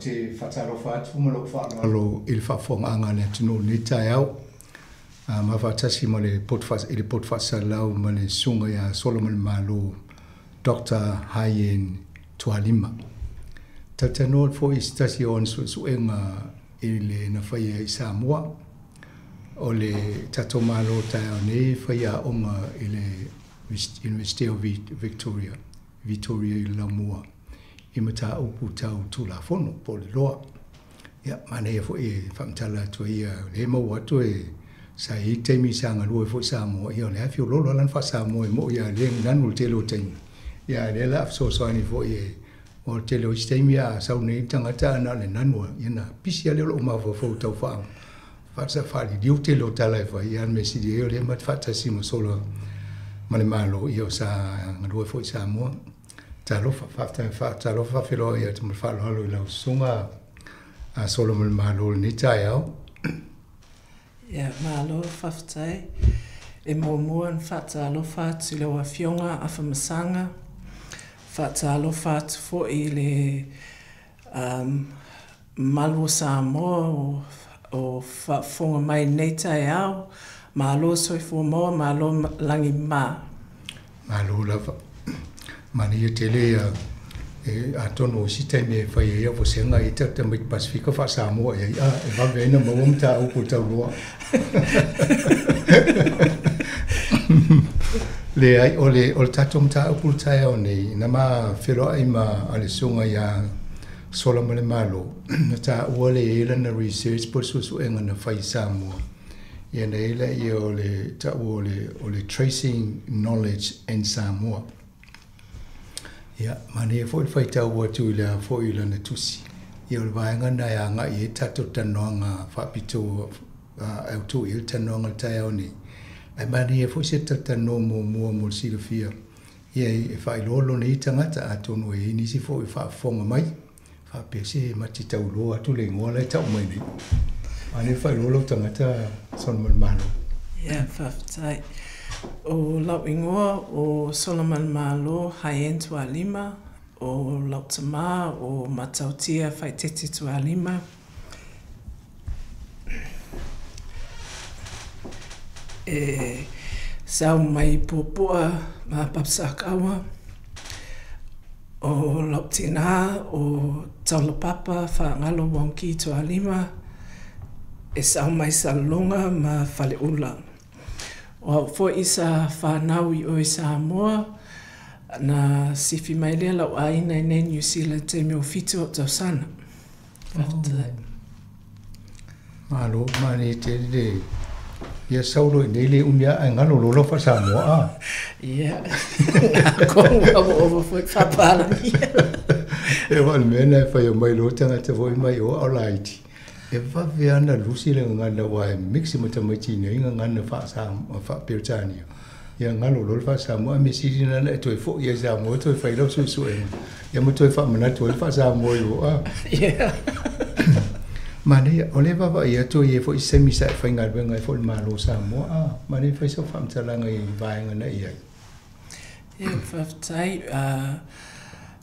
te faatalofa atu ma lou faaaloalo i le faafofogaaga a le atunuu i lenei taeao, ma faatasi ma le poto i le poto faasalalau ma le susuga ia Solamalemalo Dr. Hayen Tualima. Talatalanoa foi i se tasi o ana suesuega i le na faia i Samoa. O le tatou Malo taeao nei e fai aoga i le University of Victoria, Victoria i le Laumua i mataupu tau Tulafono po o le Law. Ia, manaia foi e faamatala atu ai ia, o lea e maua atu e sa i ai taimi sa galue foi Samoa, ia o lea e feoloolo lava lana faa-Samoa e moi lava o lea e nanu i le tele o taimi, ia a o lea o le a fesoasoani foi e o le tele o isi taimi a sau nei le tagata ae na o le nanu lava, ia ona pisi lava lea o lou mafaufau tau faaliliu le tele o tala e fai, ia a o le mea sili ai o lea ma te faatasi ma Solamalemalo, ia o sa galue foi i Samoa. Talofa, faatalofa faafeiloai atu ma le faaaloalo i lau susuga a Solamalemalo i lenei taeao. Ia, malo faafetai. E muamua ona faatalofa atu i lau Afioga Afamasaga, faatalofa atu foi i le mamalu o Samoa o faafofoga mai i lenei taeao. Malo soifua maua, malo lagi ma. Malo lava. Manaia tele ia e atonu o isi taimi e fai ai vasega i tamaiti Pasefika faa-Samoa i ai, a e vave ai na maua mataupu tauloa. Leai, o le tatou mataupu i le taeao nei, na ma feiloai ma le susuga ia Solamalemalo, na taua le i ai lana research po o le suesuega na fai i Samoa. Ia na i ai lea o le taua o le Tracing Knowledge in Samoa. Ia, manaia foi le faitau atu i le foi i lana tusi. Ia o le vaega na e agai i ai tatou talanoaga faapitoa autu i ai le talanoaga i le taeao nei. Ae manaia foi se talatalanoa muamua mo le silafia. Ia e faailoa lona ia tagata atonu e i ai nisi foi faafofoga mai. Faapea se mati tauloa atu le igoa la e tau mai nei. Manaia faailoa lou tagata Solamalemalo. Ia, faafetai. O lau igoa o Solamalemalo Hayen Tualima, o lau tama o Matautia Faitete Tualima. E sau mai Puapua ma Papasakaua. O lau tina o Taulapapa Faagalo Wong Ki Tualima, e sau mai Salelologa ma Faleula. O au foi sa whanau i oe Samoa, na sifi mai lea lau aina i nei New Zealand taimi o 7 o tausana. Faafetai. Malo, manaia tele le ia saulo i nei le umi a ae galo loa lau faa-Samoa a. Ia, atonu ua ova foi faapalagi. E wa le mea na e fai mai loa tagata foi mai o au laiti. E vave ana lusi le gagana aua e mix ma tamaiti nei gagana faa-Peretania. Ia galo loa le faa-Samoa, a mea sili na e toe foi ai Samoa toe fai lau suesuega. Ia ma toe faamanatu ai le faa-Samoa i o a. Ia. Manaia, o le vaavaai atu i ai foi se taimi sa e faigaluega ai foi i le Malo o Samoa, a manaia fai sau faamatalaga i vaega na i ai. Ia, faafetai.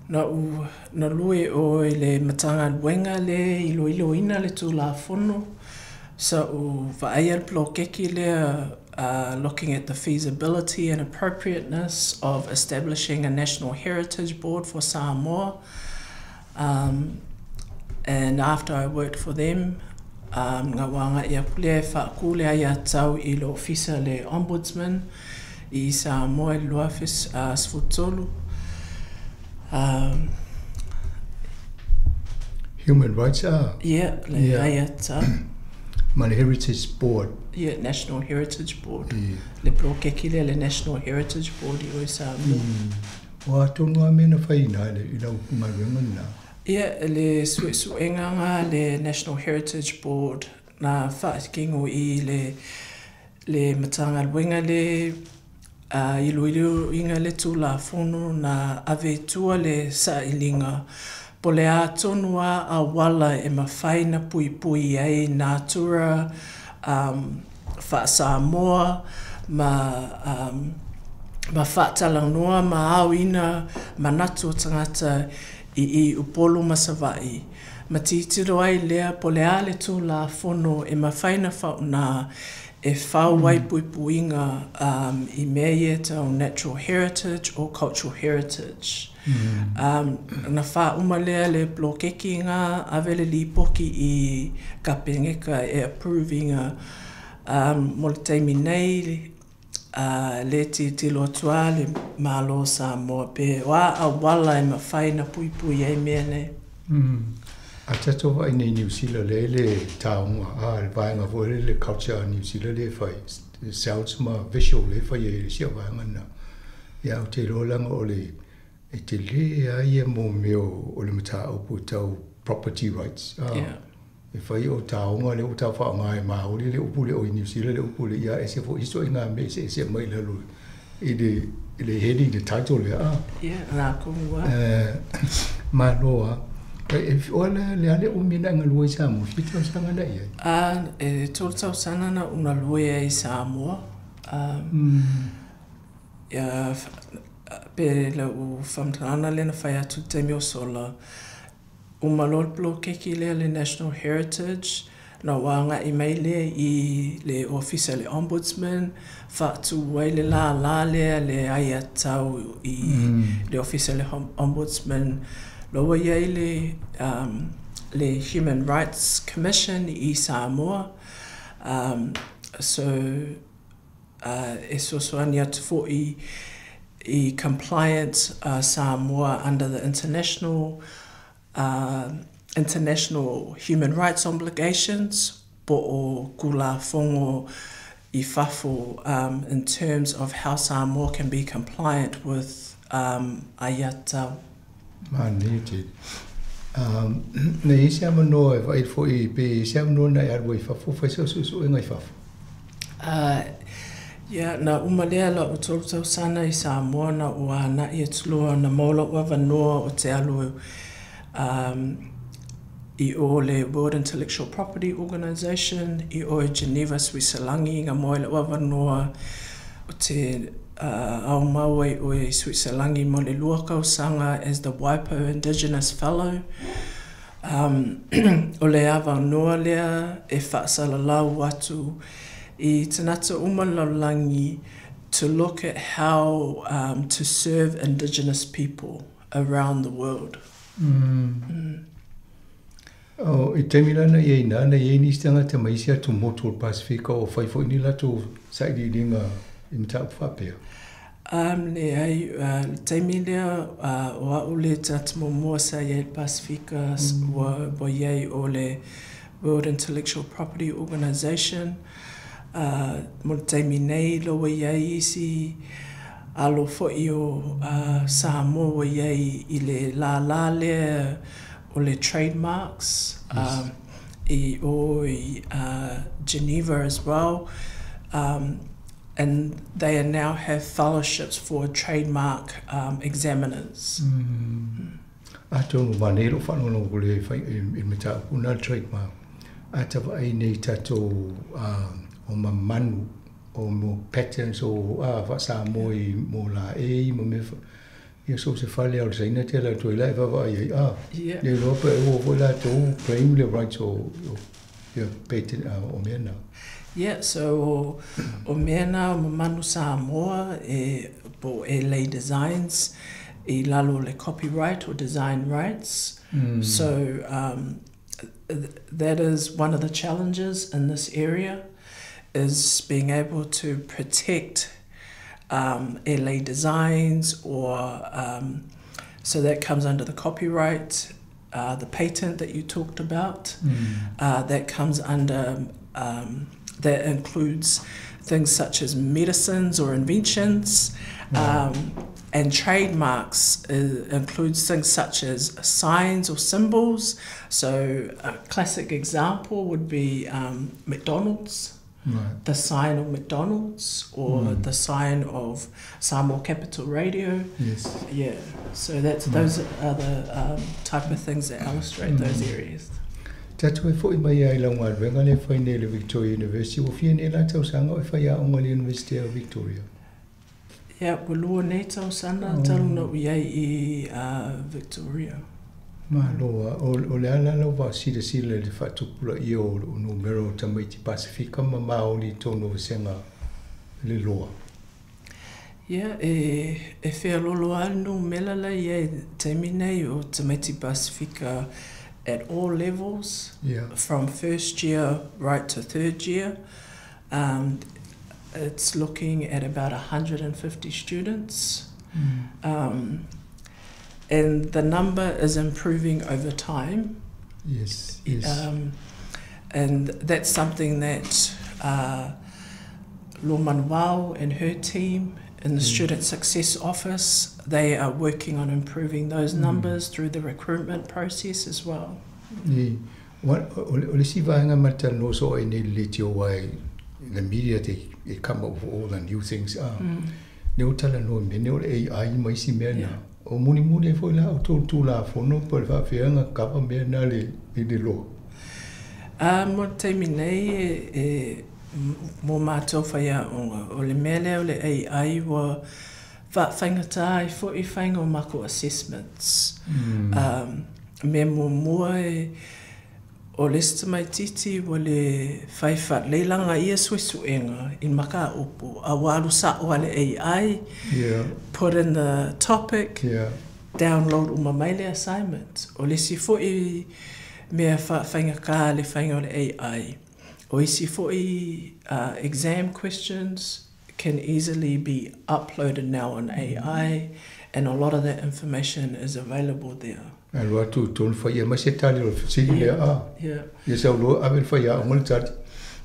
Na ou galue o i le Matagaluega le iloiloina le Tulafono. Sa ou vaaia le poloketi lea looking at the feasibility and appropriateness of establishing a National Heritage Board for Samoa. And after I worked for them, na ua agai atu lea e faatu le aiatatau i le ofisa le Ombudsman i Samoa i le 2013. Human Rights a? Ia, le aiatatau. Ma le Heritage Board. Ia, National Heritage Board. Le poloketi lea le National Heritage Board i o i Samoa. O a tonu lava mea na fai i ina i lau galuega lena? Ia, le suesuega nga le National Heritage Board na faatino i le Matagaluega le iloiloina le Tulafono na ave i tua le sailiga po le a tonu a auala e mafai na puipui ai natura faa-Samoa ma faatalanoa ma aoina manatu o tagata i Upolu ma Savaii. Ma tilotilo ai lea po o le a le Tulafono e mafai ona faaaoga e fau ai puipuiga i mea ia tau natural heritage or cultural heritage. Na faauma lea le poloketi lena, ave le lipoti i Kapeneta e approve ina. Mo le taimi nei, le tilotilo atu lava le Malo o Samoa pe o a auala e mafai ona puipui ai mea nei. A tatou vaai nei i Niu Sila lea i le taoga a le vaega foi lea le culture a Niu Sila lea e fai sounds ma visual lea e fai ai e si au vaega lena. Ia ou te iloa leaga o le e tele lava ia mo mea o le mataupu tau property rights a e fai o taoga lea ua tau faaaoga e Māori le upu lea o i Niu Sila le upu lea ia ese foi isi ituaiga mea eseese aumai i lalo i le heading le title lea a. Ia, latou lava. Malo lava. O le a le umi na e galue i Samoa? Fia tausaga na i ai? E 3 tausaga na ou galue ai i Samoa. Ia, pe lau faamatalaga lea na fai atu i le taimi ua sola, uma loa le poloketi lea le National Heritage, ona ou agai mai lea i le Ofisa o le Ombudsman, faatu ai le lālā lea le aiatatau i le Ofisa o le Ombudsman, la ua i ai le Human Rights Commission i Samoa. So e fesoasoani atu foi i compliance Samoa under the international human rights obligations po o Tulafono i fafo in terms of how Samoa can be compliant with aiatatau. Manaia tele. Na i ai se avanoa e vaai foi pe i ai se avanoa na e alu ai i fafo fai sau suesuega i fafo? Ia, na uma lea lau 3 tausaga i Samoa na ou agai atu loa na maua lou avanoa ou te alu i o le World Intellectual Property Organization i o i Geneva, Suiselagi, na maua ai lou avanoa o te aumau ai o i Suiselagi mo le 2 tausaga as the WIPO Indigenous Fellow. O le avanoa lea e faasalalau atu i tagata uma o le lalolagi to look at how to serve indigenous people around the world. O, i taimi la na i ai na i ai nisi tagata mai isi atumotu o le Pasefika o fai foi ni latou sailiiliga i mataupu faapea? Leai, le taimi lea o au le tagata muamua sa i ai i le Pasefika ua i ai o le World Intellectual Property Organization. Mo le taimi nei la ua i ai isi alo foi o Samoa ua i ai i le lālā lea o le trademarks i o i Geneva as well. And they now have fellowships for trademark examiners. Atonu manaia lou faalogologo le fai i le mataupu na le trademark. A ta vaai nei tatou o mamanu o mo patterns o a faa-Samoa i mo laei ma mea ia so se fale o le Saina te latou i la e vaavaai ai a le iloa pe ua foi latou claim le rights o ia patent o mea na. Yeah, so o mea na o mamanu Samoa e po e lei designs i lalo o le copyright or design rights. So that is one of the challenges in this area, is being able to protect LA designs or so that comes under the copyright, the patent that you talked about, that comes under that includes things such as medicines or inventions, and trademarks includes things such as signs or symbols. So a classic example would be McDonald's. The sign of McDonald's or the sign of Samoa Capital Radio. Yeah, so that's those are the type of things that illustrate those areas. Tatou e foi mai ai lau galuega le fai nei le Victoria University ua fia nei la tausaga o e faiaoga le University o Victoria? Ia, ua 2 nei tausaga talu na ou i ai i Victoria. Malo o le ala lau fa'asilasila i le fa'atupulaia o numera o tamaiti Pasefika ma Maoli i totonu o vasega le loa. Ia, e feoloolo lava le numera la e i ai i le taimi nei o tamaiti Pasefika at all levels, from first year right to third year. It's looking at about 150 students. And the number is improving over time. And that's something that Luamanuvao and her team in the Student Success Office, they are working on improving those numbers through the recruitment process as well. O le isi vaega ma le talanoa soo ai nei le leitio ai the media, they come up with all the new things. Le o talanoa mea nei o le AI ma isi mea na. O mulimuli ai foi la outou Tulafono po o le faafeaga kava mea na le i le loa. Mo le taimi nei e mo mātou faiaoga, o le mea lea o le AI ua fa'afaigata ai fo'i faiga o makou assessments. Mea muamua e o le isi tamaititi ua le fai fa'alelei ia suesuega i mataupu a ua alu sa'o a le AI, put in the topic, download uma mai le assignment. O le isi fo'i mea fa'afaigata le faiga o le AI, o isi fo'i exam questions can easily be uploaded now on AI, and a lot of that information is available there. Alu atu i tonu faia mai se tali o le fesili lea a. Ia sau loa ave le faiaoga le tali.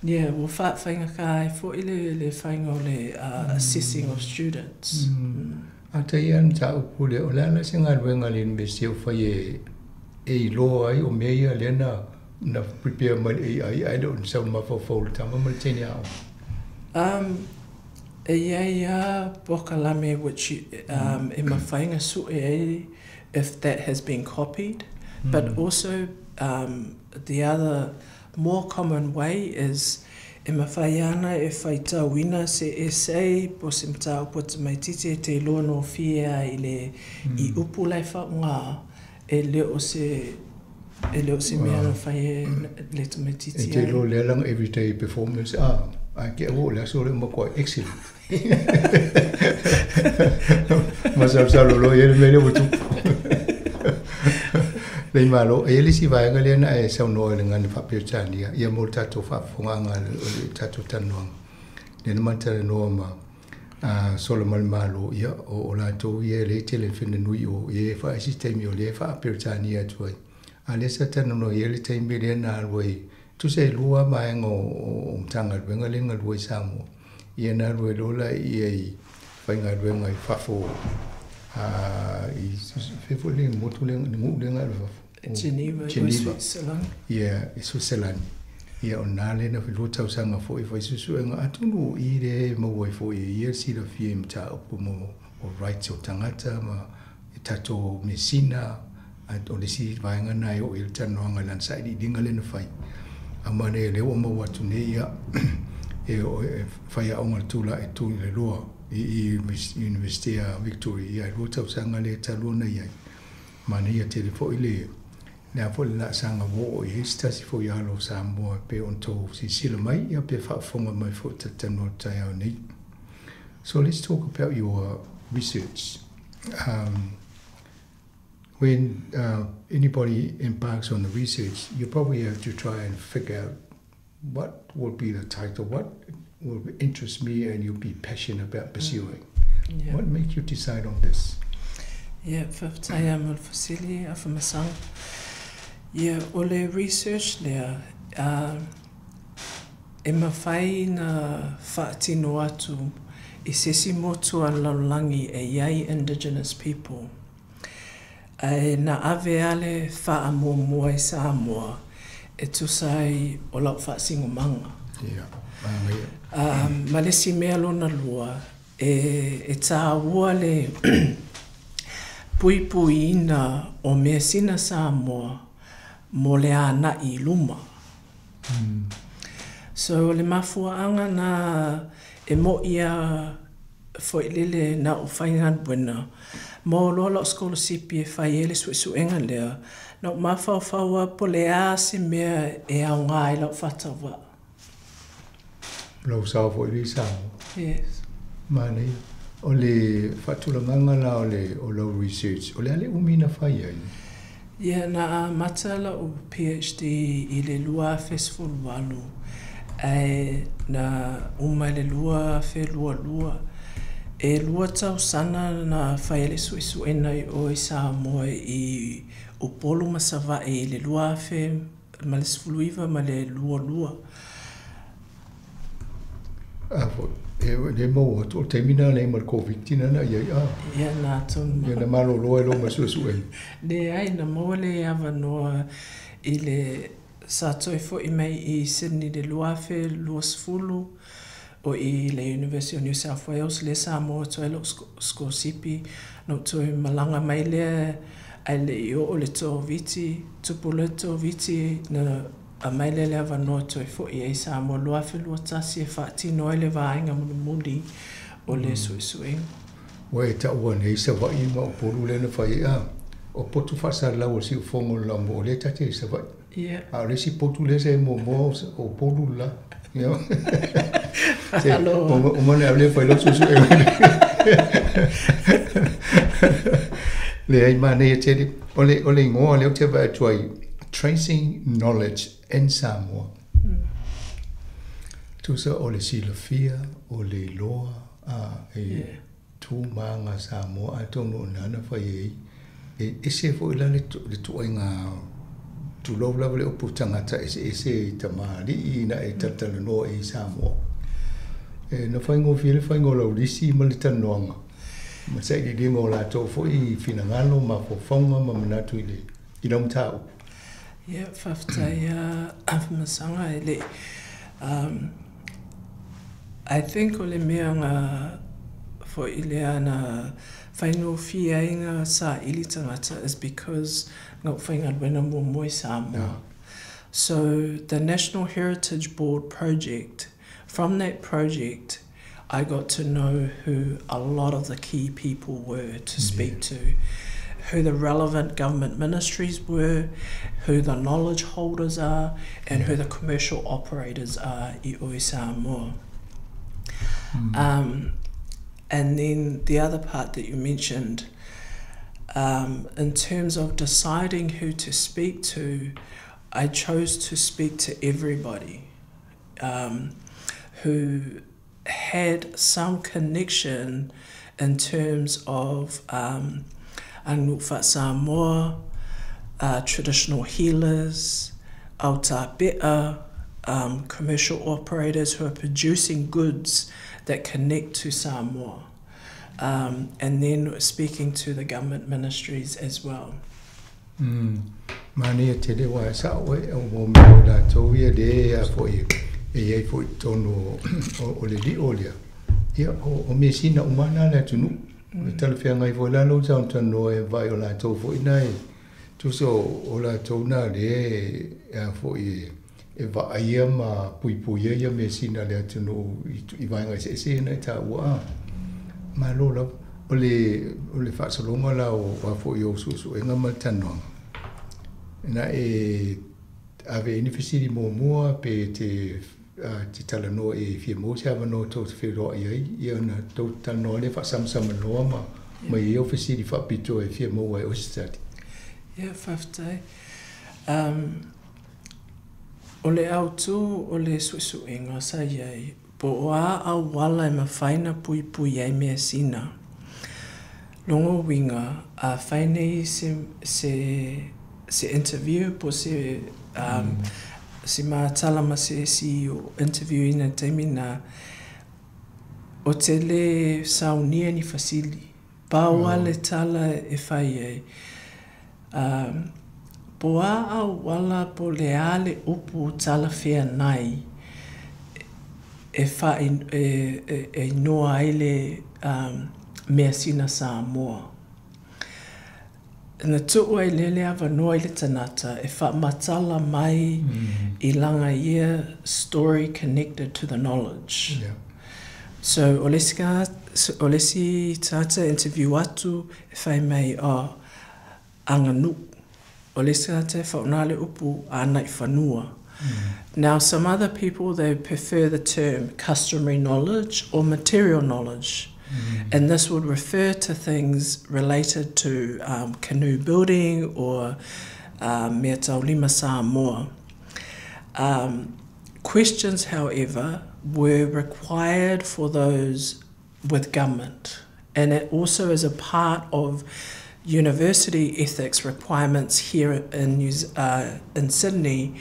Yeah, ua fa'afaigata ai fo'i le faiga o le assessing of students. A tai a le mataupu lea, o le a la se galuega a le Iunivesite o fai e iloa ai o mea ia lea na prepare mai le AI ae le o ni sau mafaufau o le tama ma le teine aoga? E iai a polokalame which e mafai ona su'e ai if that has been copied, but also the other more common way is e mafai ana e faitauina se essay po o se mataupu a tamaititi e te iloa gofie a i le i upu la e fa'aaogā e le o se mea na fai e le tamaititi. E te iloa lea laga everyday performance a ae ke ua o le aso lea matuai excellent. Masalosalo loa i ai le mea lea ua tupu. Lei malo, e i ai le isi vaega lea na e saunoa i le gagana faa-Peretania ia mo le tatou faafofogaaga o le tatou talanoaga. Lea na ma talanoa ma Solamalemalo ia o latou ia e le tele fena nui o ia e faaisi taimi o lea e faa-Peretania atu ai. A lea sa talanoa i ai le taimi lea na alu ai tusa e lua vaega o Matagaluega lea na galue i Samoa. Ia na alu ai loa laia i faigaluega i fafo i fea foi le motu lea, le nuu lea na alu i fafo. Geneva, Geneva. Switzerland. Ia, i Switzerland. Ia o na lea na 2 tausaga foi fai suesuega atonu i le maua ai foi e ia silafia i mataupu mo o rights o tagata ma e tatou mesina o le isi vaega na e oo i le talanoaga i lana sailiiliga lea na fai. A ma le lea ua maua atu nei ia e faiaoga le tula'i tu i le loa i University a Victoria ia e 2 tausaga lea talu ona i ai. Manaia tele foi le a foi le laasaga ua oo i ai se tasi foi alo o Samoa pe ona tou silasila mai ia pe faafofoga mai foi talatalanoa i le taeao nei. So let's talk about your research. When anybody embarks on the research, you probably have to try and figure out what will be the title, what will interest me and you'll be passionate about pursuing. What made you decide on this? Yeah, faafetai a mo le fesili Afamasaga. Ia, o le research lea, e mafai na faatino atu i se isi motu a le lalolagi e i ai indigenous people. Ae na ave a le faamuamua i Samoa e tusa ai o lau faasinomaga. Ia, manaia. Ma le isi mea lona lua, e tāua le puipuiina o measina Samoa mo le ana'i i luma. So o le mafuaaga na e mo'i a Foi lele na ou faigaluega, maua loa la'u sikolasipi e fai ai le su'esu'ega lea, na ou mafaufau lava po o le a se mea e aogā ai la'u faatauva'a. Lou sao foi lea i Samoa. Yes. Manaia. O le faatulagaga la o le o lau research, o le a le umi na fai ai? Ia, na amata la'u PhD i le 2018, ae na uma i le 2022. E lua tausaga na fai ai le su'esu'ega i o i Samoa i Upolu ma Sava'i i le 2019 ma le 22. A foi, e le maua atu, o le taimi lena na i ai ma le Koviti lena na i ai, a? Ia, na tonu. Ia, na malolo ai loa ma le suesuega. Leai, na maua le avanoa i le, sa toe foi mai i Sydney i le 2020, o i le University of New South Wales, lea sa maua atu ai lou sikolasipi, na ou toe malaga mai lea ae le i oo le Koviti, tupu loa le Koviti, na aumai lea le avanoa toe foi ai i Samoa 2021 e faatino ai le vaega mulimuli o le suesuega. Ua e taua nei Savaii ma Upolu lea na fai ai, a o potu faasalalau o le siufofoga o le laumua, o lea ta te i Savaii. Yeah. A o le isi potu lea sa i ai muamua o Upolu le la. Aloha. Uma ona e ave fai lau suesuega. Leai, manaia tele. O le, o le igoa lea ou te vaai atu ai, Tracing Knowledge in Samoa. Tusa o le silafia, o le iloa, a e tu ma aga Samoa atonu o lena na fai ai. E ese foi la le ituaiga, tulou lava le upu tagata eseese i tamalii ina e talatalanoa i Samoa. E na faigofie le faiga o lau lisi ma le talanoaga ma sailiiliga o latou foi finagalo, mafaufauga ma manatu i le i lau mataupu. Ia, faafetai Afamasaga e le I think o le mea na foi lea na faigofie ai na saili tagata is because na ou faigaluega muamua i Samoa. So the National Heritage Board project, from that project I got to know who a lot of the key people were to speak to, who the relevant government ministries were, who the knowledge holders are, and who the commercial operators are i o i Samoa. And then the other part that you mentioned, in terms of deciding who to speak to, I chose to speak to everybody who had some connection in terms of Anufa Samoa, traditional healers, Aotearoa, commercial operators who are producing goods that connect to Samoa. And then speaking to the government ministries as well. Manaia tele aua e sao e o mea o latou ia lea a foi e i ai foi i totonu o le lio lea. Ia, o measina uma na a le atunuu. E talafeagai foi la lou talanoa e vaai o latou foi na e tusa o latou na lea e a foi e vaaia ma puipuia ia measina a le atunuu i vaega eseese na e taua a. Malo lava. O le o le faasologa la o a foi o suesuega ma le talanoaga, na e ave ai ni fesili muamua pe te te talanoa e fia maua se avanoa tou te feiloai ai, ia ona tou talanoa lea faasamasamanoa ma ma i ai au fesili faapitoa e fia maua ai oe se tali. Ia, faafetai. O le autū o le suesuega sa i ai, po o a auala e mafai ona puipui ai measina. Lona uiga, a fai nei se, se, se interview po o se, se matala ma se isi o interview ina i le taimi lena, ou te le saunia ni fesili. Pau lava le tala e fai ai, po o a auala po o le a le upu talafeagai e e igoa ai le measina Samoa. Na tuu ai lea le avanoa i le tagata e faamatala mai i lana ia story connected to the knowledge. So o le isi o le isi tagata e interview atu e fai mai, oh, aganuu. O le isi tagata e faaaoga le upu agaifanua. Now some other people, they prefer the term customary knowledge or material knowledge. And this would refer to things related to canoe building or meataulima Samoa. Questions, however, were required for those with government. And it also is a part of university ethics requirements here in Sydney.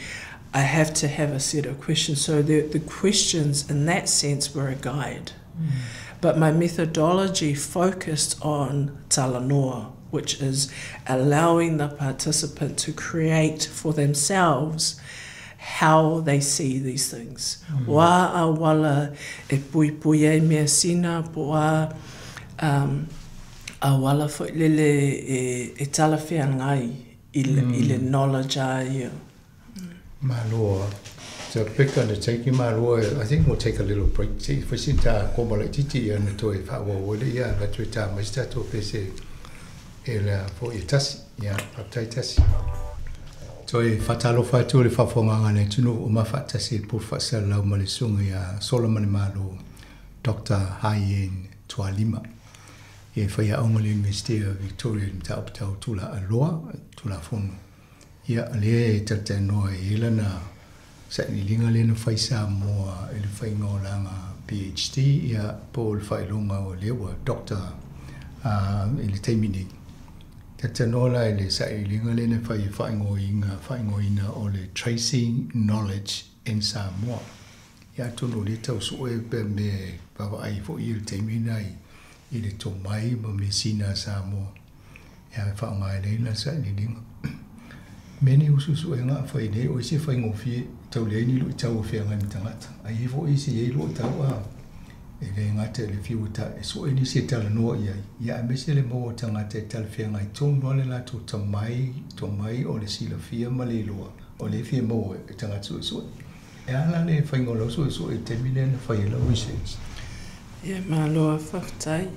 I have to have a set of questions. So the questions in that sense were a guide. But my methodology focused on talanoa, which is allowing the participant to create for themselves how they see these things. O a auala e puipui ai measina po o a auala foi lele e talafeagai i le knowledge a ia. Malo. It's a big undertaking, malo. I think we'll take a little break. Se i fai sina ta koma laitiiti ia na toe faaauau ai lea ia avatu e tā mai se tatou pese e la fo'i e tasi. Ia, faafetai Tasi. Toe faatalofa atu i le faafofogaaga a le atunuu o mafaatasi i le poto faasalalau ma le susuga iā Solomanemalo Dr. Hai-Ann Tualima. Ia e faiaoga i le Iunivesite o Victoria i le mataupu tau tulaaloa, Tulafono. Ia, o lea e talatalanoa i ai lana sailiiliga lea na fai i Samoa i le faiga o lana PhD, ia, po o le faailoga o lea ua Doctor i le taimi nei. Talatalanoa la i le sailiiliga lea na fai e faaigoaina o le Tracing Knowledge in Samoa. Ia, atonu o lea e tau sue pe mea e vaavaai foi i le taimi lena i le tomai ma measina a Samoa ia e faaaoga ai lana sailiiliga. Mea nei o suesuega a fai nei, o isi e faigofie, tau leai ni luitau o feagai ma tagata. Ae i ai foi isi e i ai luitau a e le gata i le fiu e sue nisi e talanoa i ai, ia aemaise le maua o tagata e talafeagai tonu lava le latou tomai o le silafia ma le iloa o lea e fia maua e tagata suesue. E a la le faiga o lau suesue i le taimi lea na fai ai lau research? Ia, malo faafetai.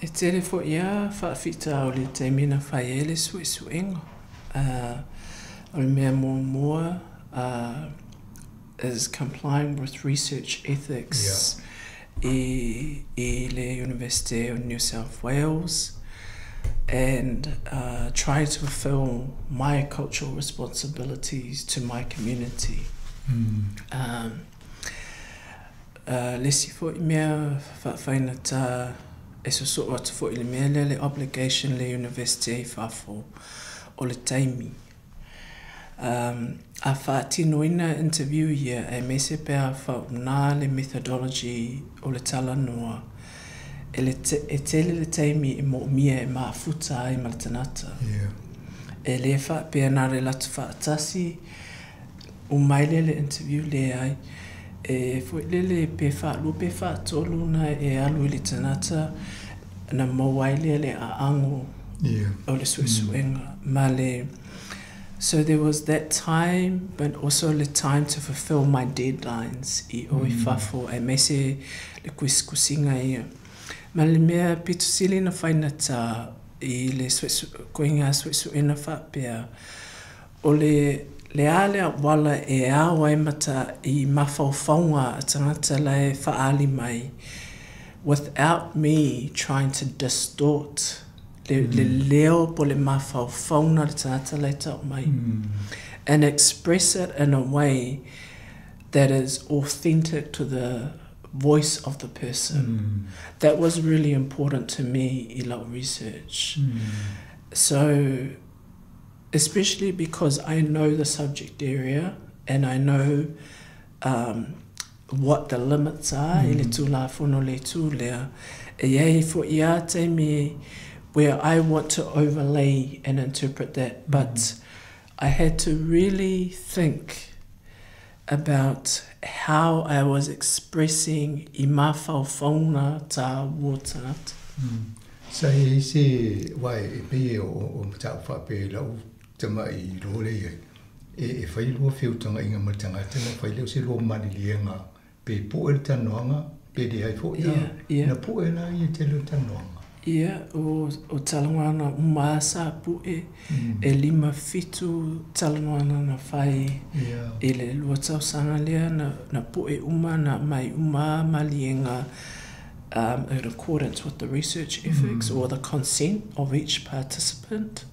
E tele foi lava faafitauli i le taimi na fai ai le suesuega. O le mea muamua is complying with research ethics i le University of New South Wales and try to fulfill my cultural responsibilities to my community. Le isi foi mea faafaigata e sosoo atu foi i le mea lea le obligation le University i fafo o le taimi. A faatinoina interview ia aemaise pe a faaaoga le methodology o le talanoa, e tele le taimi e moomia e mafuta ai ma le tagata. E lē faapea na o le alu atu faatasi umai lea le interview, leai. E foi lele pe faalua pe faatolu na e alu i le tagata na maua ai lea le aago o le suesuega. Ma le so there was that time, but also le time to fulfill my deadlines i o i fafo aemaise le kusikusiga ia. Ma le mea pito sili na faigata i le koiga suesuega faapea, o le a le auala e ao ai mata i mafaufauga a tagata la e faaali mai without me trying to distort le leo po o le mafaufauga o le tagata la e tau mai and express it in a way that is authentic to the voice of the person. That was really important to me i lau research. So, especially because I know the subject area and I know what the limits are i le Tulafono le itu lea, e i ai foi lava taimi where I want to overlay and interpret that, but I had to really think about how I was expressing i mafaufauga tāua o tagata. Sa i ai se aua e pei o mataupu faapea i lau tama'i iloa lea i ai, e fai lua feutagaiga ma le tagata ona fai lea o se lua maliliega. Pe pu'e le talanoaga pe leai fo'i a. Na pu'e la ia tele o talanoaga? Ia, o talanoaga uma lava sa pu'e, e 57 talanoaga na fai i le 2 tausaga lea, na pu'e uma, na aumai uma lava maliega in accordance with the research ethics or the consent of each participant.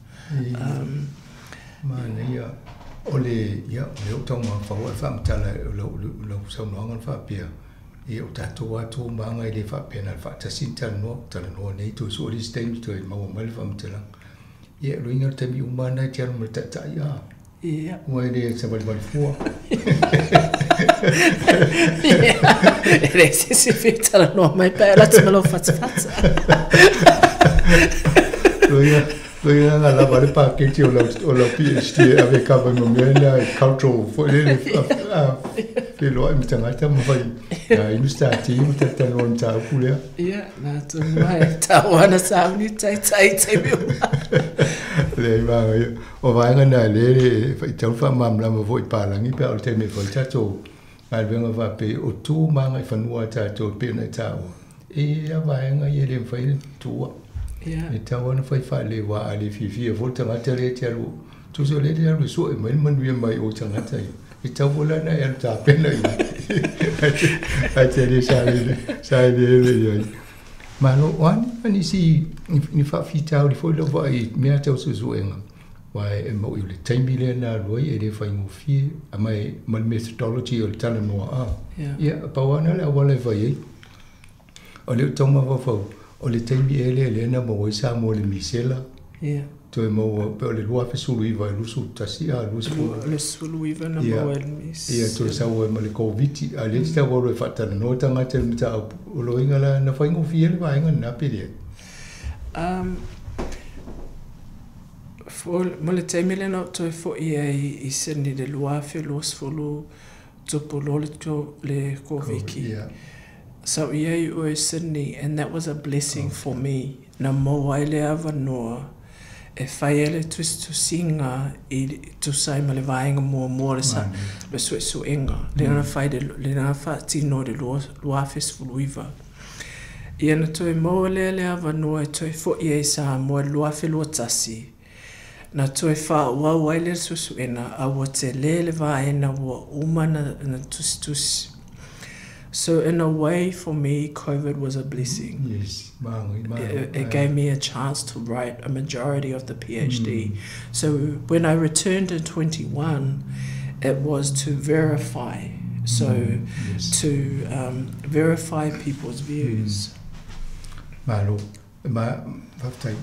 Manaia, o le, ia, o lea ua taumafaua ae faamatala o lau saunoaga na faapea, ia o tatou lava tu ma aga e le faapea na o le faatasi ona talanoa, talanoa nei toe sue le isi taimi toe maua mai le faamatalaga. Ia, o le uiga o le taimi uma lava lena e te alu ma le taitai a. Ia. Aua e le savalivali fua. E leai se isi e fia talanoa mai pe a e alu atu ma lou fatafata. Loiga na lava le paketi o lau PhD e ave e kava ma mea na e cultural foi lele feloai ma tagata ma fai inu sa ti ma talanoa i le mataupu lea. Ia, na tonu ai, taua ana sauni taitai i taimi uma. Leai manaia. O vaega na lea e faitau le faamalamalama foi i palagi pe a o le taimi e fai tatou galuega faapei o tu ma agaifanua a tatou e pei ona e taua. E i ai lava vaega ia e le mafai ona tuua. E tatau lava ona fai faaleleia a le fiafia foi le tagata lea e te alu, tusa o lea e te alu e sue mai le manuia mai o i tagata ia. E tatau foi la ona e alu tapena i ai. Ae te le saeleele i ai. Malo, o a nisi ni faafitauli foi lau vaai i mea tau suesuega, aua e moni o le taimi lea na alu ai e le faigofie, ma le methodology o le talanoa a. Ia, pau lava lena o le auala e fai ai. O lea ou te tau mafaufau, o le taimi ea lea lea na maua ai Samoa i le misela? Toe maua, pe o le 2019 i 21 a, 20. O le 19 na maua ai le misela. Ia, toe sau ai ma le Koviti, a o lea e te tau alu e faatalanoa tagata i le mataupu, o loiga la, na faigofie le vaega lena pe leai? Mo le taimi lea na ou toe foi ai i Sydney i le 2020, tupu loa le Koviti. Sa ou i ai i o i Sydney and that was a blessing for me. Na maua ai le avanoa e fai ai le tusitusiga i tusa ai ma le vaega muamua o le suesuega lea na fai lea na faatino i le 2019. Ia na toe maua lea le avanoa e toe foi ai i Samoa i le 2021. Na toe faaauau ai lea suesuega a ua tele le vaega ua uma na tusitusi. So in a way for me COVID was a blessing. Yes, It, it gave me a chance to write a majority of the PhD. So when I returned in 21, it was to verify. So to verify people's views. Malo, ma, faafetai,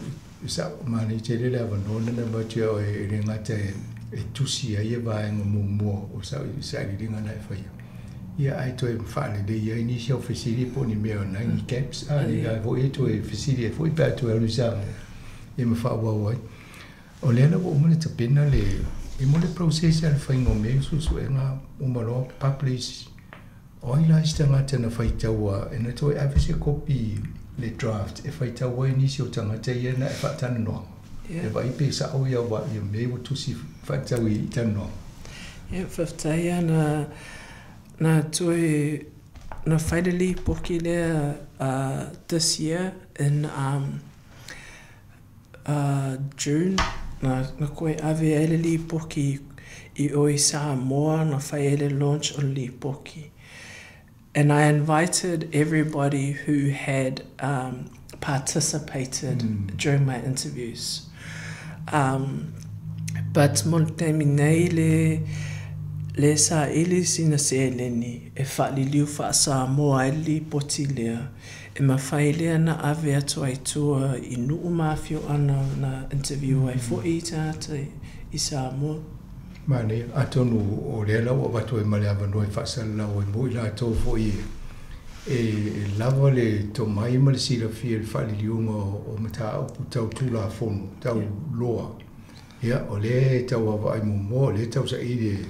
sa, manaia tele le avanoa lena na avatu ia oe e le gata e tusi ai ia vaega muamua o sailiiliga na e faia. Ia ae toe faalelei ai nisi au fesili po o ni mea o nai ni gaps a le ai foi e toe fesili ai foi pe a toe alu i Samoa ia ma faaauau ai. O lea la ua uma ona tapena le e mo le process lava le faiga o mea ia suesuega uma loa publish. O ai la isi tagata na faitaua e na toe ave se kopi le draft e faitau ai nisi o tagata ia na e faatalanoaga e vaai pe sa'o ia ia mea ua tusi faatatau i talanoaga. Ia, faafetai lava na na toe na fai le lipoti lea this year in um June na toe ave ai le lipoti i o i Samoa na fai ai le launch o le lipoti. And I invited everybody who had um participated during my interviews. Um but mo le taimi nei le le saili sina seleni e faaliliu faa-Samoa ai le lipoti lea e mafai lea na ave atu ai tua i nuu ma afioaga na interview ai foi i tagata i Samoa. Manaia, atonu o lea la ua avatu ai ma le avanoa e faasalalau ai mo i latou foi e lava le tomai ma le silafia i le faaliliuga o mataupu tau Tulafono, tau loa. Ia, o lea e tau vaavaai muamua, o lea e tau saili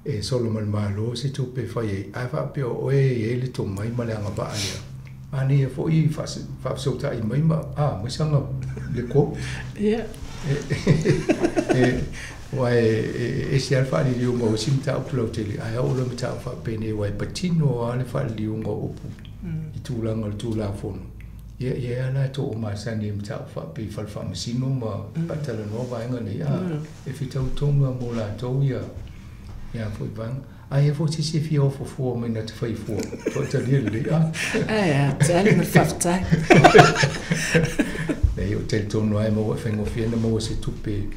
e solo ma le Malo se tupe e fai ai, ae faapea o oe e i ai le tomai ma le agavaa lea, manaia foi faafesootai mai ma, a, mai saga le quote. Ia. E, Aua e ese lava le faaliliuga o isi mataupu lautele, ae oo loa i mataupu faapenei aua e patino lava le faaliliuga o upu i tulaga o le Tulafono. Ia, e i ai lava latou o masani i mataupu faapei i fale faamasino ma faatalanoa vaega nei, a, e fetaui tonu lava mo latou ia foi vaega. A i ai foi se isi e fia ofo fua mai na te fai fua, faatalia lelei, a? Ae a, tali ma le faafetai. Leai, ou te talitonu lava e maua, e faigofie ona maua se tupe.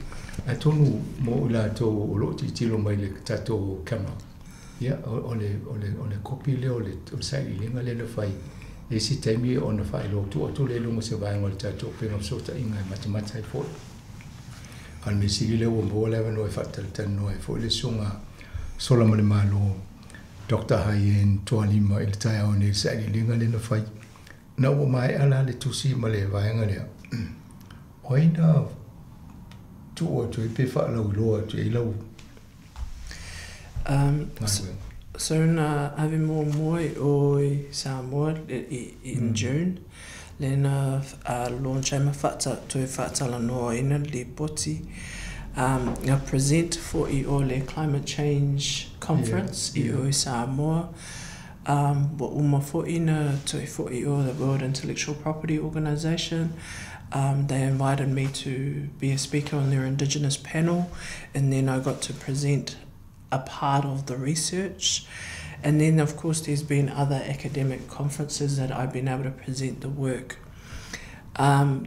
Atonu mo i latou o lo o tilotilo mai i le tatou camera, ia, o le kopi lea o le sailiiliga lea na fai. I isi taimi ona faailoa tuu atu lea i luga o se vaega o le tatou upega fesootaiga e matamata ai foi. A o le mea sili lea ua maua le avanoa e faatalatalanoa ai foi le susuga Solamalemalo Dr. Hayen Tualima i le taeao nei i le sailiiliga lea na fai. Na ua maea la le tusi ma le vaega lea, o ai na tuu atu ai pe faalauiloa atu ai lau galuega? So na ave muamua i o i Samoa in June, le na launch ai ma toe faatalanoaina le lipoti. Na present fo'i o le Climate Change Conference i o i Samoa. Ua uma fo'i na toe fo'i o the World Intellectual Property Organization. They invited me to be a speaker on their Indigenous panel, and then I got to present a part of the research. And then, of course, there's been other academic conferences that I've been able to present the work.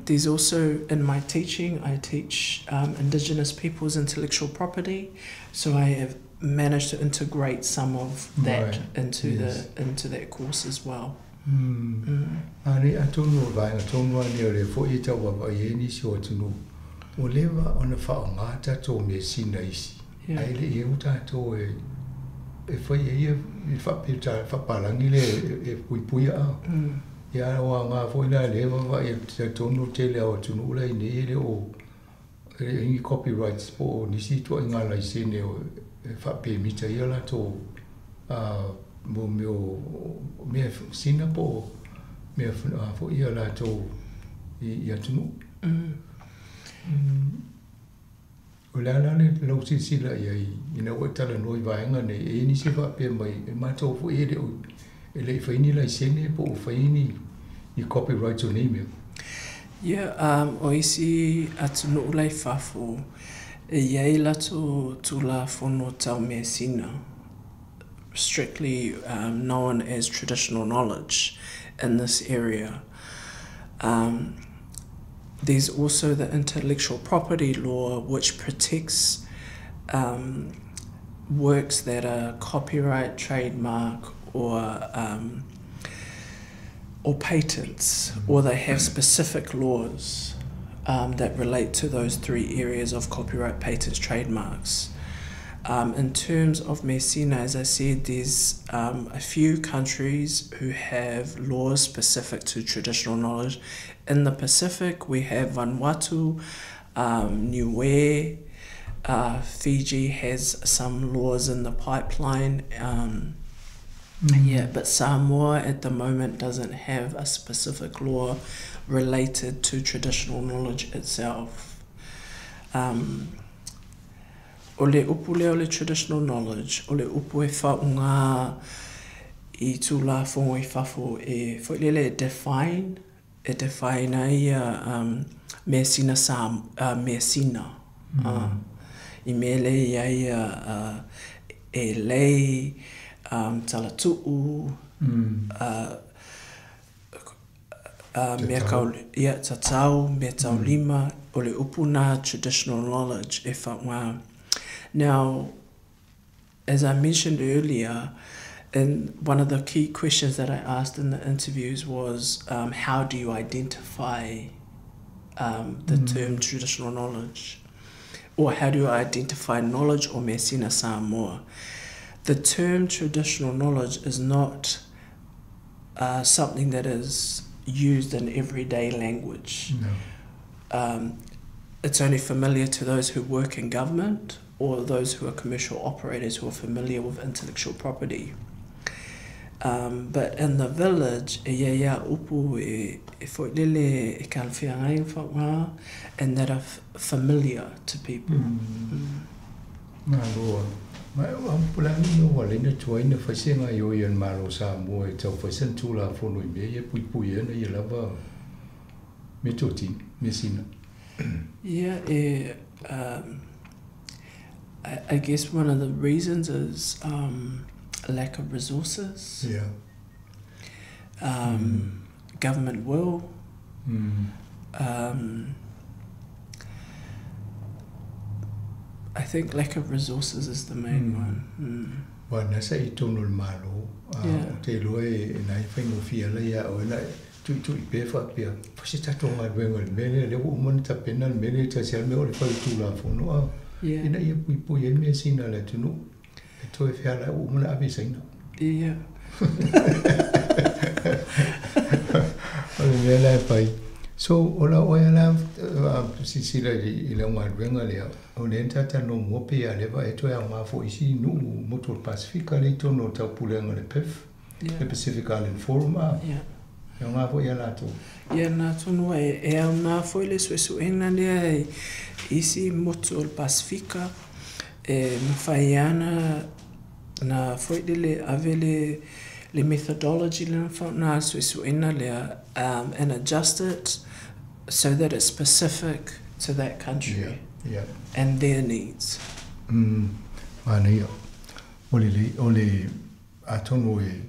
There's also, in my teaching, I teach Indigenous people's intellectual property, so I have managed to integrate some of that into the into that course as well. A nei atonu o vaega tonu lava nei o lea foi e tauavaai ai nisi o atunuu ua leva ona faaaoga tatou measina isi, ae le i eu tatou e fai ai ia faapapalagi lea e puipuia a. Ia ua aoga foi la lea vaavaai atu talitonu le tele o atunuu la i nei e le o e le ni copyrights po o nisi ituaiga laisene e faapemita ai latou mo mea o mea sina po o mea foi ia latou i atunuu. O le a la le lau silasila i ai ina ua e talanoa i vaega nei, e i ai nisi e faapea mai e matou foi e le o e le i fai ni laisene po o fai ni copyrights o nei mea? Yeah, o isi atunuu la i fafo, e iai latou tulafono tau measina, strictly known as traditional knowledge in this area. There's also the intellectual property law, which protects works that are copyright, trademark, or patents, or they have specific laws that relate to those three areas of copyright, patents, trademarks. In terms of measina, as I said, there's a few countries who have laws specific to traditional knowledge. In the Pacific, we have Vanuatu, Niue, Fiji has some laws in the pipeline. Yeah, but Samoa at the moment doesn't have a specific law related to traditional knowledge itself. O le upu lea o le traditional knowledge, o le upu e faaaoga i tulafono i fafo e foi lele e define ai ia measina sa measina. I mea lea i ai ia e lei, talatuu, mea kau, ia, tatau, mea taulima, o le upu na traditional knowledge e faaaoga. Now, as I mentioned earlier, and one of the key questions that I asked in the interviews was, how do you identify the term traditional knowledge? Or how do you identify knowledge or measina Samoa? The term traditional knowledge is not something that is used in everyday language. No. It's only familiar to those who work in government or those who are commercial operators who are familiar with intellectual property. But in the village, e ia ia upu e foi lele e kalawhia ngai wha and that are familiar to people. Malo. Ma o pulani no wa le na tuai na faise ngai o ia malo Samoa e tau faise tulafono i mea ia puipui ana ia lava meatotino, measina. Yeah, I guess one of the reasons is a lack of resources. Government will. I think lack of resources is the main one. Wa na sa i tonu le malo, o te iloa e nai faigofie ala ia oe na tuitui pea faapea, fai se tatou galuega i le mea lea, lea ua uma ona tapena le mea lea e tasi lava le mea o le fai o Tulafono a, ina ia puipui ai measina a le atunuu, e toe feala ua uma ona ave i Saina. O le mea la e fai. So, o lau oe la silasila i lau galuega lea, o lea na talatalanoa muamua pei a leva ea toe aoga foi i isi nuu motu o le Pasefika lea i totonu o le taupulega o le PIF, le Pacific Island Forum a, e aoga foi ia latou. Ia, na tonu ai, e aoga foi le suesuega lea i isi motu o le Pasefika, e mafai ana na foi lele ave le methodology lea na faaaoga i le suesuega lea and adjust it so that it's specific to that country and their needs. Manaia. O le o le atonu e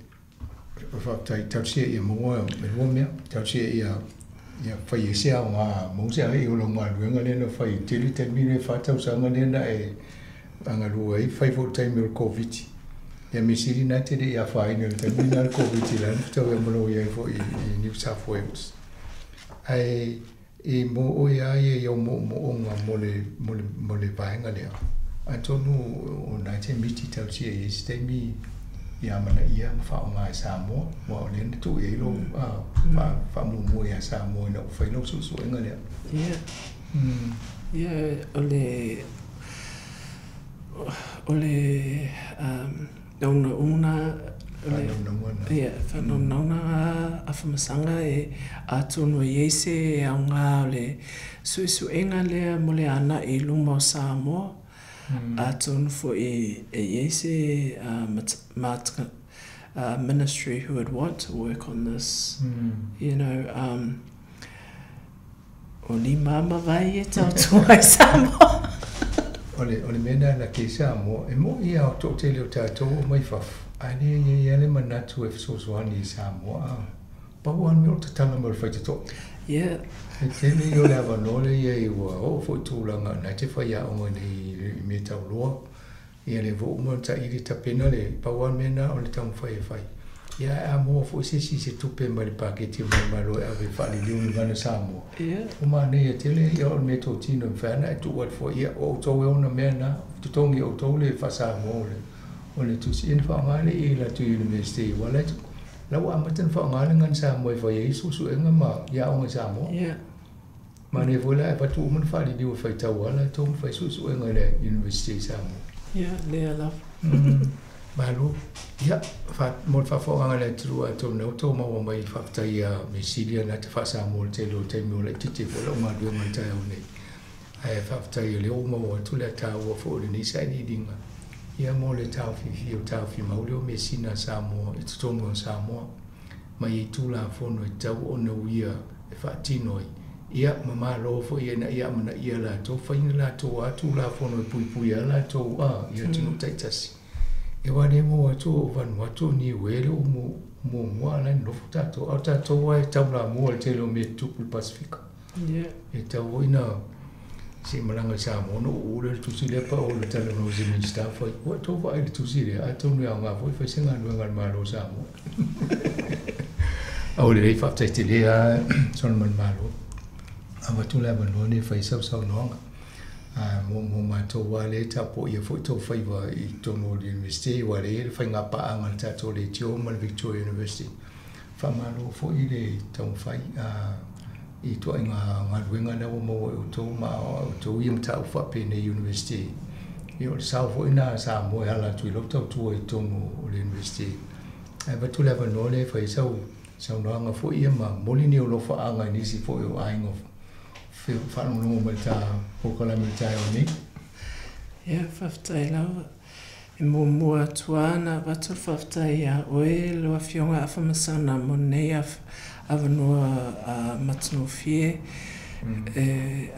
faafetai talosia ia maua e lua mea, talosia ia fai ai se aoga maua se ai o lau galuega lea na fai tele taimi le 4 tausaga lea na e agalua ai fai foi taimi o le Koviti. Ia mea sili na te le i afaina i le taimi lena o le Koviti la na fetaui ai ma lou i ai foi i New South Wales. Ae i mo oe lava ia i au moomooga mo le vaega lea. Atonu o na te miti talosia i ai se taimi ia amanaia ma faaaoga e Samoa, aua o lea na tuu i ai lou faamuamua ia Samoa ina ua fai lau suesuega lea. Yeah, o le naunautaiga o le faanaunaua na. Yeah, faanaunauna Afamasaga e atonu e i ai se aoga o le suesuega lea mo le agai i luma o Samoa. Atonu foi e i ai se ministry who would want to work on this. O lima ma vai e tautua ai Samoa. O le mea na ala ke Samoa, e mo ia o toatele o tatou o mai fafo, ae le ia ia le manatu e fesoasoani i Samoa. A. Pau lava le mea o tatala mai o le faitotoa. E tele ia o le avanoa le ia i ua oo foi tulaga na te faiaoga nei i mea tauloa. Ia le foi uma ona taili tapena le pau lava le mea na o le taumafai e fai. Ia a maua foi se isi se tupe mai le paketi o mai malo e ave faaliliu ni gagana Samoa. O manaia tele ia o le meatotino e mafai ona e tuu atu foi ia o outou e ona mea na totogi e outou le faa-Samoa o le tusi ia na faaaoga lea i latou University aua la ua amata ona faaaoga le gagana Samoa e fai ai suesuega ma i aoga i Samoa. Manaia foi la e avatu uma na faaliliu e faitau lava latou ma fai suesuega i le University i Samoa. Yeah, lea lava. Malo. Ia, mo le faafofogaaga a le atunuu atonu na outou maua mai faafetai ia Mesilia na te faa-Samoa i le tele o taimi o laitiiti foi lau galuega i le taeao nei. Ae faafetai o lea ua maua atu le ataua foi o lenei sailiiliga. Ia mo le taofiofia o taofimau lea o measina a Samoa i totonu o Samoa. Ma i Tulafono e tatau ona uia e faatino ai. Ia ma malo foi ina ia amanaia latou faiga latou a Tulafono e puipui ai latou a i atunuu taitasi. E aua le maua atu o Vanuatu o Niue le ua muamua ala nonofo tatou. A o tatou lava e taulamua i le tele o mea tutupu i le Pasefika. E tatau foi na se i malaga i Samoa ona uu lea o le tusi lea pa o le talanoa i se Minisita fai. Ua outou vaai i le tusi lea, atonu e aoga foi fai se galuega a le Malo o Samoa. Aua lelei faafetai tele lava Solomon Malo. Avatu le avanoa lenei e fai ai sausaunoaga. Mo matou lava lea e tapuaia foi tou faiva i totonu o le University aua lea e i ai le faiga paaga a le tatou leitio ma le Victoria University. Faamalo foi le taumafai i ituaiga galuega lea ua maua e outou ma outou ia mataupu faapenei University. Ia o le sao foi lena a Samoa e ala atu i lau tautua i totonu o le University. Ae avatu le avanoa lea e fai ai sau saunoaga foi ia ma momoli ni ou alofaaga i nisi foi o aiga faalogologo mai i le ta polokalame i le taeao nei. Ia, faafetai lava. E muamua atu lava ona avatu le faafetai ia oe lau Afioga Afamasana mo lenei avanoa matagofie. E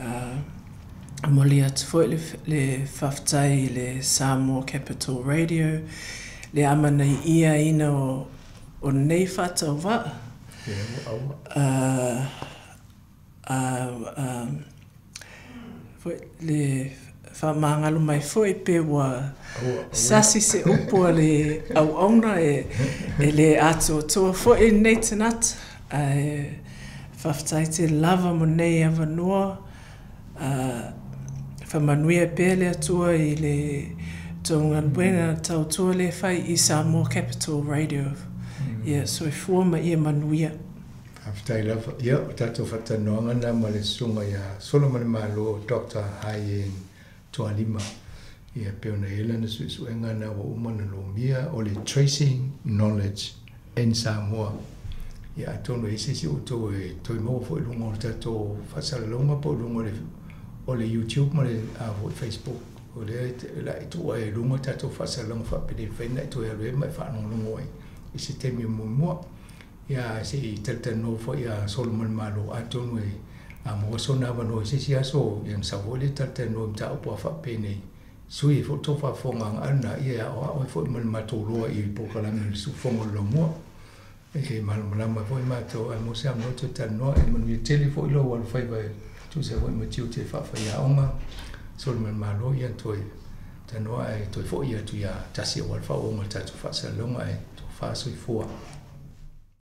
momoli atu foi le faafetai i le Samoa Capital Radio le amanaiaina o lenei faatauvaa. Le faamagalo mai foi pe ua sasi se upu a le auauna e le atoatoa foi lenei tagata. Ae faafetai tele lava mo lenei avanoa. Faamanuia pea le Atua i le tou galuega tautua lea e fai i Samoa Capital Radio. Ia soifua ma ia manuia. Faafetai lava. Ia, o tatou faatalanoaga lena ma le Susuga ia Solomanemalo Doctor Haiying Tualima. Ia, pei ona i ai lana suesuega lena ua uma ona lomia, o le Tracing Knowledge in Samoa. Ia, atonu e i ai se isi o outou e toe maua foi i luga o le tatou faasalalauga po o luga o le, o le YouTube ma le a foi Facebook. O lea e la e tuu ai i luga tatou faasalalauga faapelei e mafai ona e toe alu ai ma e faalogologo ai i se taimi o muamua. Ia, se i talatalanoa foi ia Solomanemalo, atonu e a maua sona avanoa i se isi aso, ia ona sau foi lea e talatalanoa i mataupu a faapenei, sui ai foi le tou faafofogaaga lena, ia e aoao ai foi ma le matou loa i polokalame o le siufofoga o le laumua. E malamalama ai foi matou, ae mo se avanoa toe talanoa. E manuia tele foi lou alofaiva e tusa ai foi ma tiute faafaiaoga, Solomanemalo, ia toe talanoa ae toe foi atu ia Tasi aua le faaauauga o le tatou faasalalauga ae tofa soifua.